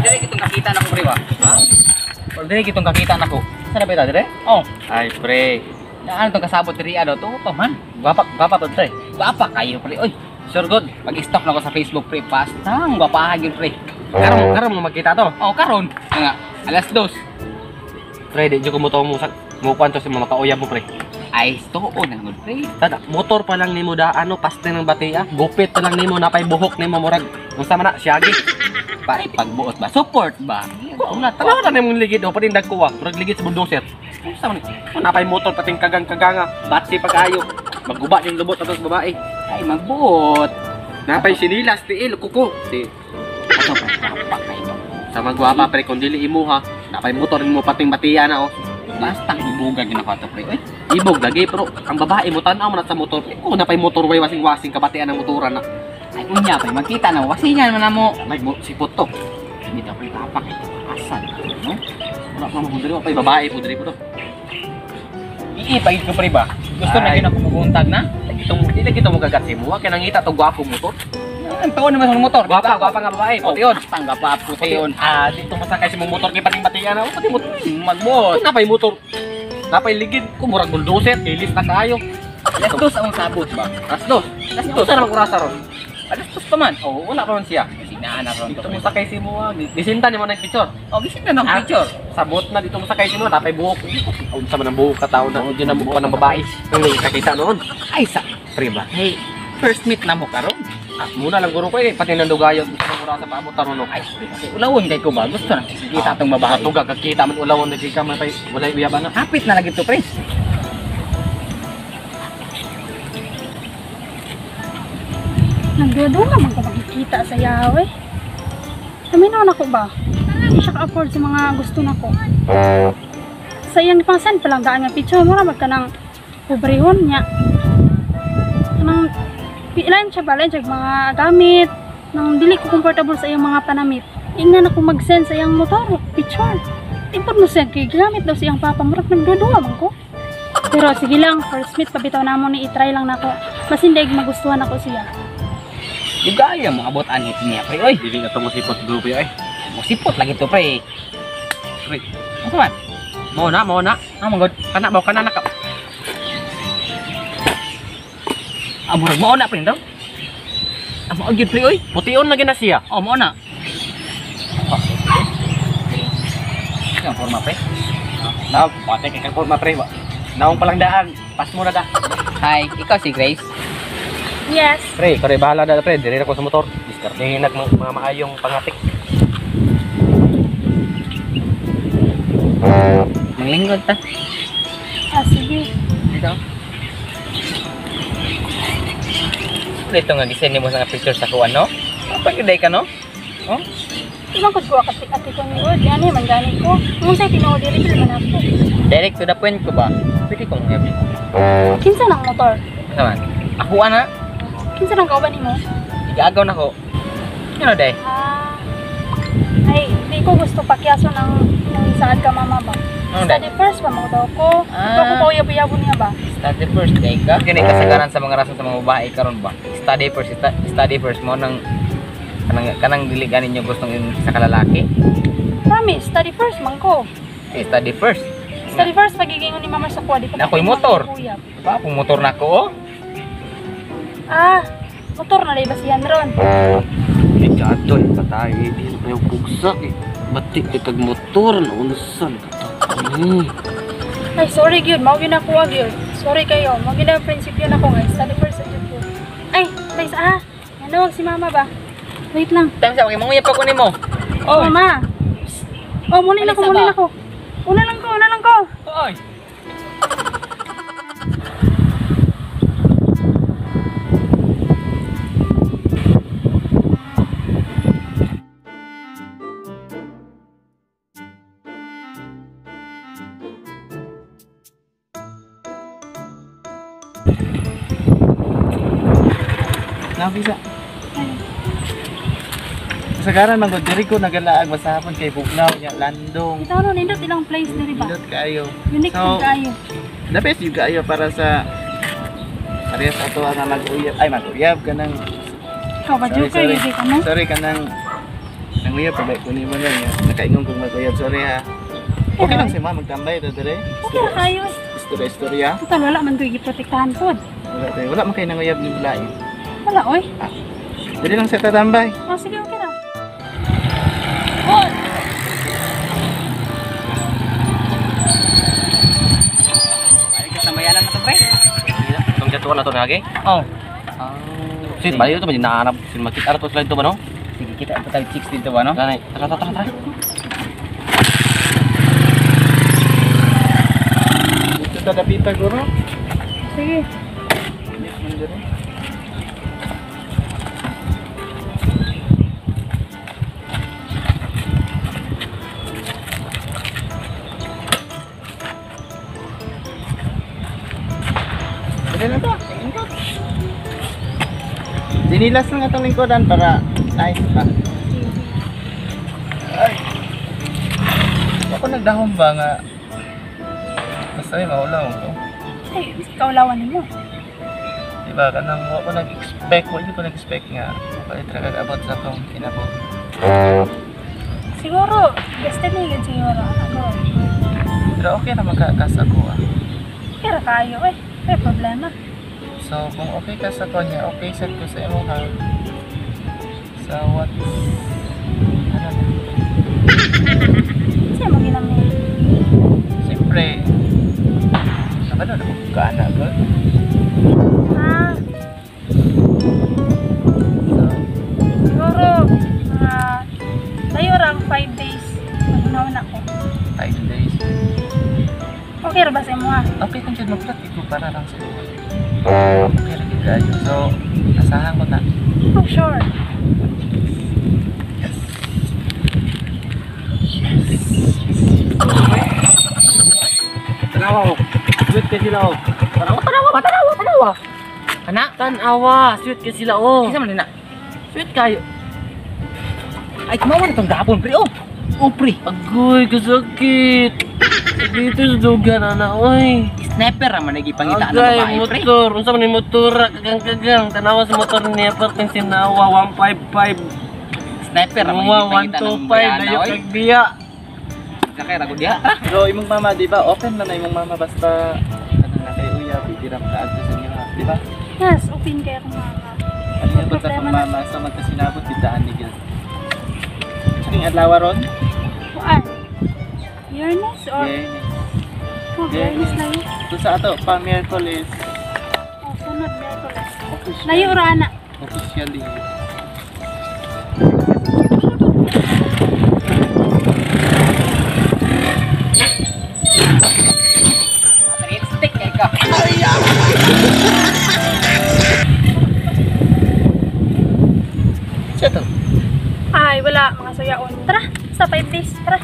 Dire kitong kakita nako pre ba? Ha? Dire kitong kakita nako. Sa na ba dire? Oh. Ay pre. Ano tong kasabot diri ano to pa man. Gwapa, gwapa to pre. Gwapa kayo pre. Oy, Sure good. Mag-stalk na ko sa Facebook pre. Pastang gwapa gyud pre. Karon karon mo magkita to. Oh, karon. Nga 2:00. Pre, di jud ko mo to mo sa mo kwanto sa mga kauyab mo pre. Ay, tuo na gud pre. Tada, motor pa lang nimo da ano paste ng batiya. Gupit pa lang nimo napay buhok nimo murag. Unsa man na siyagi. Pare pagbuot ba? Support ba? Wala tanaw na nimong ligid o patindag ko ah. Murag ligid sa bulldozer. Unsa man? Napay motor pating kagang-kaganga. Batsi pag-ayo. Magguba yung lubot atos babae. Ay, magbuot. Napay sinilas tiil kuko. Ti Ato pre, gwapa kayo. Sa magwapa pre kung dili imo ha. Napay motor nimo pating batiya na oh. Basta ibugan gyud ako ato pre. Oy, Ibog lagi pero ang babae mo tan-aw man sa motor. Ko napay motor way wasing-wasing kabatian ang motoran na. Ay unya pre, magkita na wasingan man na mo. May sipot to. Dito pre tapak ito. Asan no? Wala pa mo diri pa babae po diri po to. Iipagid ko pre ba? Gusto na gyud ako mubuntag na. Lagi to mo dili kita mo kagat si mo kay nangita to gwapo motor. Ang taon naman sa motor. Gwapa, gwapa nga babae, pution. Tangga pa pution. Ah, dito masakay si mong motor kay pating batian na. Pati motor. Magbuot. Napay motor. Napay ligid ko murag bulldozer, kilis na kaayo. 2:00 ang sabot ba? 2:00. 2:00. Unsa naman kurasa ron? 2:00 pa man. Oh, wala pa man siya. Sinaan na ron. Dito mo sakay si mo. Gisinta nimo ng picture. Oh, gisinta ng picture. Sabot na dito mo sakay si mo, napay buhok. Unsa man ang buhok ka tao na diyan ang buhok ng babae. Nang nakita noon. Ay sa Pre ba? Hey, first meet na mo karon. Ah, muna lang guro ko eh, pati nang dugayon sa mura sa paabot taron no. Ay, ulawon kay ko ba? Gusto na kita tong babae. Tuga kakita man ulawon na ka man pay walay uyab na. Hapit na lagi to pre. Nagduduga man ko makikita sa yawe. Taminaw na ko ba? Hindi siya ka-afford sa mga gusto na ko. Sa iyang pang-send pa lang daan nga picture, mura magka ng pobrehon niya. Kanang ilan siya ba? Ilan siya mga gamit. Nang dili ko comfortable sa iyang mga panamit. Ingnan ako mag-send sa iyang motor, picture. Tipod mo send, kay gamit daw sa iyang papa. Murag nagduduga man ko. Pero sige lang, first meet pabitaw na mo ni i-try lang nako. Masindig magustuhan ako siya. Dugaya mo abot anit niya pre. Oy, Dili na to mo sipot grupo ay. musipot lagi to pre. Pre. Ano man? Mo na, mo na. Ah, manggod. Kana ba kana naka. Ah, murag mao na pre daw. Ah, mao gyud pre oy. Pution na gyud na siya. Oh, mao na. Oh. Ang forma pre. Na, pati kay kang forma pre ba. Naong palang daan. Pas mo na da. Hi, ikaw si Grace. Yes. Pre, kare bahala na pre, diri na ko sa motor. Diskartehin nag mga maayong pangatik. Manglingkod ta. Ah, sige. Dito. Dito nga gisend nimo sa nga picture sa kuan no? Pagday ka no? Oh? Ibang kod ko ati ati ko ni Od, ani man gani ko. Kung say tinuod diri pila man ako. Direct to the point ko ba? Pwede kong ngabi. Kinsa nang motor? Asa man? Ako ana, Kinsa nang kauban nimo? igaagaw na ko. Ano day? Ah. Ay, di ko gusto pakyaso ng nang isaad ka mama ba. Ano day? Study first pa mo daw ko. Ah. Ba ko pauyab-uyabon niya ba? Study first day ka? Kini kasagaran sa mga rason sa mga babae karon ba? Study first, study first mo nang kanang kanang dili ganin niyo gustong sa kalalaki. Promise, study first man ko. Eh, study first. Study first pagigingon ni mama sa kuha di pa. Na ako'y motor. Ba, kung motor na ko oh. Ah, motor na lay ba siyan ron? Eh, jadon patay di na yung pugsa eh. Batik kay kag motor na unsan ka. Ay, sorry gyud, mao gyud ako gyud. Sorry kayo, mao gyud ang prinsipyo nako nga study first sa gyud ko. Ay, thanks ah. Nanawag si mama ba? Wait lang. Time sa okay, manguyab pa ko nimo. Oh, mama. Psst. Oh, muna lang ko, Alisa muna ba? lang ko. Una lang ko, una lang ko. Oy. Nabisa. Ay, Kasagaran man gud diri ko nagalaag basta hapon kay Bugnaw nya Landong. Bitaw no, nindot ilang place diri ba? Nindot kaayo. Unique So, so, kaayo. The best yung kaayo para sa Parehas ato nga mag-uyab. Ay, mag-uyab kanang Ikaw ba, Sorry, joker, sorry. yun ka mo? Sorry kanang nanguyab pa ba kunin mo lang ya. Nakaingon kong mag-uyab, sorry ha. Okay lang si ma magtambay ta dire. Okay ra kayo eh. Istorya istorya. Total, wala man do'y giprotektahan pod. Wala tayo. Wala man kay nanguyab ni Bulay. Wala, oy. Dili lang sa tatambay. Oh, sige, okay ra. Ay, kasambayanan na to, pre. Itong jatuan na to nage. Oh. Sit, balik ito ba nahanap sin makita ra to sila dito ba no? Sige, kita pa tayo chicks dito ba, no? Ganay, tara tara tara. Dito ta dapita guro. Sige. Init man dire. Dili na to. Lingkod. Dinilas lang atong lingkodan para nice pa. Ay. Ako nagdahom ba nga basta may maulaw ko. Ay, kaulawan nimo. Diba, kanang wa ko nag-expect, wa ko nag-expect nga palit ra kag abot sa akong inabot. Siguro, destiny yun siguro. Ako. Pero okay ra magkakas ako ah. Okay ra kayo eh. May problema. So kung okay ka sa kanya, okay sad ko sa imong ha. So what ano na? Kasi mo ginamit. Siyempre, nakano na ko kaana ko. Ah, So, siguro, mga tayo ra ang 5 days. Magnaon ako. 5 days. Okay ra ba sa imo ah? Okay kung jud magplat ko para lang sa imo. Okay ra gyud kayo. So, asahan ko na. Oh, sure. Tanawa oh. Sweet kay sila oh. Tanawa, tanawa, tanawa, tanawa. Ana, Tanawa, sweet kay sila oh. kinsa man din na? Sweet kayo. Ay, kumawa na tong gapon, pre. Oh. Oh, pre. Agoy, kasakit. Dito sa dugan ana oy. Sniper ra man nagipangita ng Agay, babae, pre. motor. Unsa man ni motor? Kagang-kagang. Tanawa sa motor niya parting sinawa 155. Sniper ra man Mga nagipangita ng 125 bayana, dayo oy. kag biya. Sakay ra ko diha. Tara. Pero imong mama, di ba? Open man na imong mama basta kanang nakay uyab, di ra makaadto sa inyo ha, di ba? Yes, open kayo kung mama. Ano yung sa akong mama sa magkasinabot kitaan ni Gil. Sige, adlaw ron. Kuan. Biyernes or Biyernes. oh, Biyernes na yun. So sa ato, pa Miyerkules. Oh, sunod Miyerkules. Official. Layo ra ana. Officially. Stick kay ka. Siya to. Ay, wala mga suyaon. Tara, sa 5 days. Tara.